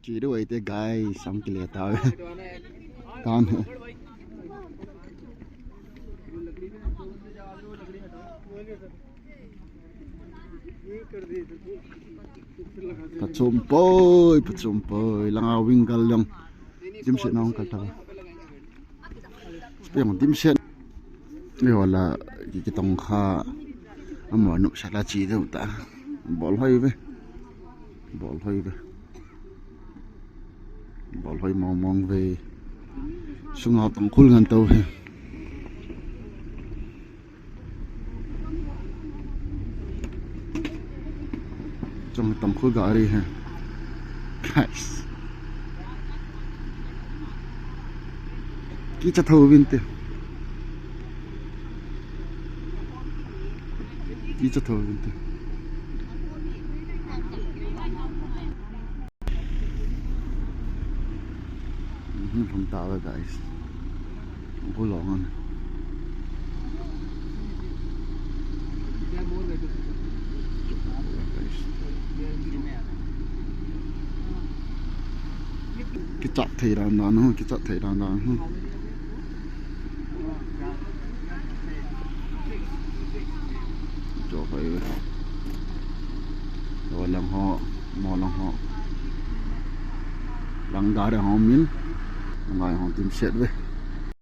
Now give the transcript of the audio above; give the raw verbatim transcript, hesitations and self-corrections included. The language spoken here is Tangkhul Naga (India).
Chiru aite guys, sam kile ta. Tan. Pachumpoi, pachumpoi, langa wing gal yang. Dimshetna ong kata. Yang dimshet. Ni wala ki kitong kha. Amo nuk shala chi deu ta. Bol hoi ve. Bol hoi ve. Bol hoi mong mong ve. Sungao Tangkhul ngan tau ve. Chong Tangkhul gari hai. Guys. Kicha thou vinte. Kicha thou vinte. Mhm, phum tawa, guys. Ang kulong, ano. Guys. Kichat thei ran dan, no? Kichat thei ran dan, no? Jo hoi ve. Lo lang ho, mo lang ho. Lang gari ho min. Lang gari ho dimshet ve.